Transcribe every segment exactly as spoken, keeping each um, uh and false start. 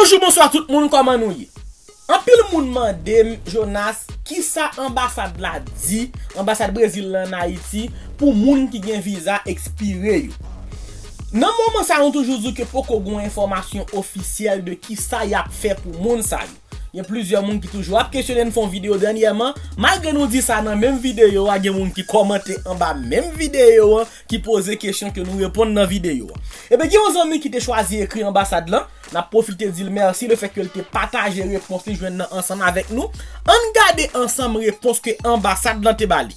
Bonjou, bonswa tout moun, kòman nou ye? Anpil moun mande m, Jonas, kisa anbasad la di, anbasad Brezil la ann Ayiti, pou moun ki gen viza ekspire yo. Nan moman sa, nou toujou di ke poko gen enfòmasyon ofisyèl de kisa y ap fè pou moun sa yo. Gen plizyè moun ki toujou ap kesyone n, fè yon videyo dènyèman. Malgre nou di sa nan menm videyo a, gen moun ki kòmante anba menm videyo an, ki poze kesyon ke nou reponn nan videyo a. Ebyen, gen yon zanmi ki te chwazi ekri anbasad lan. N ap pwofite di l mèsi lefètke l te pataje repons li jwenn nan ansanm avèk nou. Ann gade ansanm repons ke anbasad lan te ba li.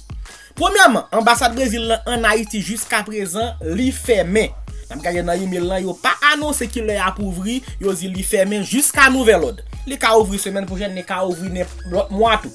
Premyèman, anbasad Brezil lan ann Ayiti jiska prezan, li fèmen. N ap gade nan imèl lan, yo pa anonse kilè y ap ouvri, yo di li fèmen jiska nouvèl òd. Li ka ouvri semèn pwochèn, li ka ouvri nen lòt mwa tou.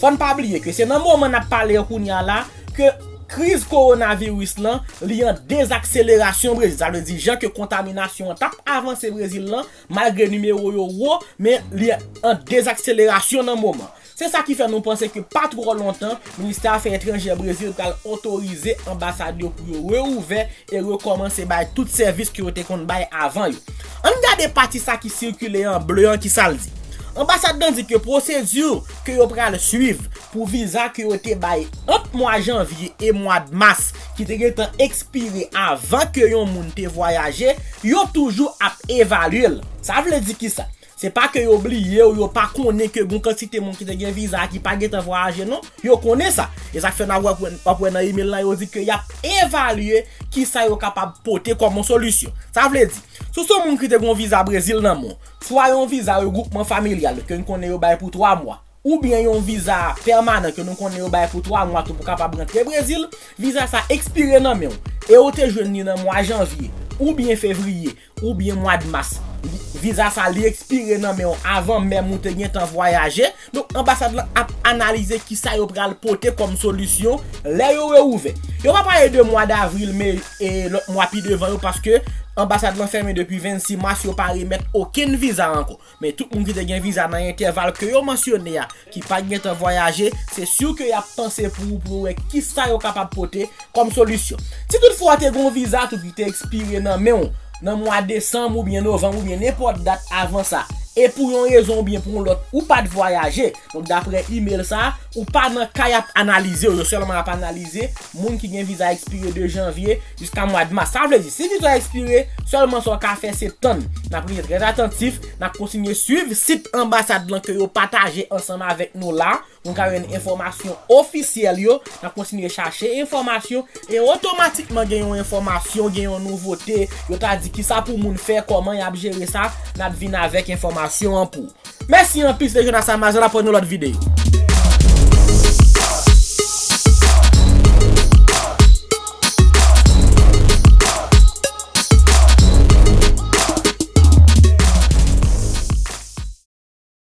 Fò n pa bliye ke se nan moman n ap pale an kounye a la ke kriz kowonaviris lan, li an dezakselerasyon Brezil. Sa vle di, jan ke kontaminasyon an t ap avanse Brezil lan, malgre nimewo yo wo, men li an dezakselerasyon nan moman. Se sa ki fè nou panse ke pa twò lontan, ministè afè etranjè Brezil pral otorize anbasad yo pou yo reouvè e rekòmanse bay tout sèvis ke yo te konn bay avan yo. Ann gade pati sa ki sikile an ble an, ki sa l di. Anbasad lan di ke pwosedi ke yo pral swiv pou viza ke yo te bay ant mwa janvye e mwa mas, ki te gentan ekspire avan ke yon moun te vwayaje, yo toujou ap evalye l. Sa vle di kisa? Se pa ke yo bliye ou yo pa konnen ke gon kantite moun ki te gen viza ki pa gentan vwayaje non. Yo konnen sa. E sa k fè n ap wè, w ap wè nan imèl lan, yo di ke y ap evalye kisa yo kapab pote kòm yon solisyon. Sa vle di, si w se yon moun ki te gen yon viza Brezil nan men w, swa yon viza regwoupman familyal ke n konnen yo bay pou twa mwa, oubyen yon viza pèmanan ke nou konnen yo bay pou twa mwa tou pou kapab rantre Brezil, viza sa ekspire nan men w, e ou te jwenn li nan mwa janvye, oubyen fevriye, oubyen mwa mas. Viza sa, li ekspire nan men w avan menm ou te gentan vwayaje. Donk, anbasad lan ap analize kisa yo pral pote kòm solisyon lè yo reouvè. Yo pa pale de mwa davril, me, e lòt mwa pi devan yo, paske anbasad lan fèmen depi vennsis mas, yo pa remèt okenn viza ankò. Men tout moun ki te gen viza nan entèval ke yo mansyone a, ki pa t gentan vwayaje, se si ke y ap panse pou ou, pou yo wè kisa yo kapab pote kòm solisyon. Si toutfwa w te gen yon viza tou ki te ekspire nan men w nan mwa desanm oubyen novanm oubyen nenpòt dat avan sa, e pou yon rezon oubyen pou yon lòt, ou pa t vwayaje, donk, daprè imèl sa, ou pa nan ka y ap analize w yo, sèlman y ap analize moun ki gen viza ekspire de janvye jiska mwa mas. Sa vle di, si viza ekspire, sèlman sa w ka fè, se tann. N ap rete trè atantif, n ap kontinye swiv sit anbasad lan ke yo pataje ansanm avèk nou la. Nou ka jwenn enfòmasyon ofisyèl yo, n ap kontinye chache enfòmasyon, e otomatikman gen yon enfòmasyon, gen yon nouvote, yo ta di kisa pou moun fè, kòman y ap jere sa, n ap vin avèk enfòmasyon an pou ou. Mèsi anpil, se te Jonas Amazon, n ap wè nan lòt videyo.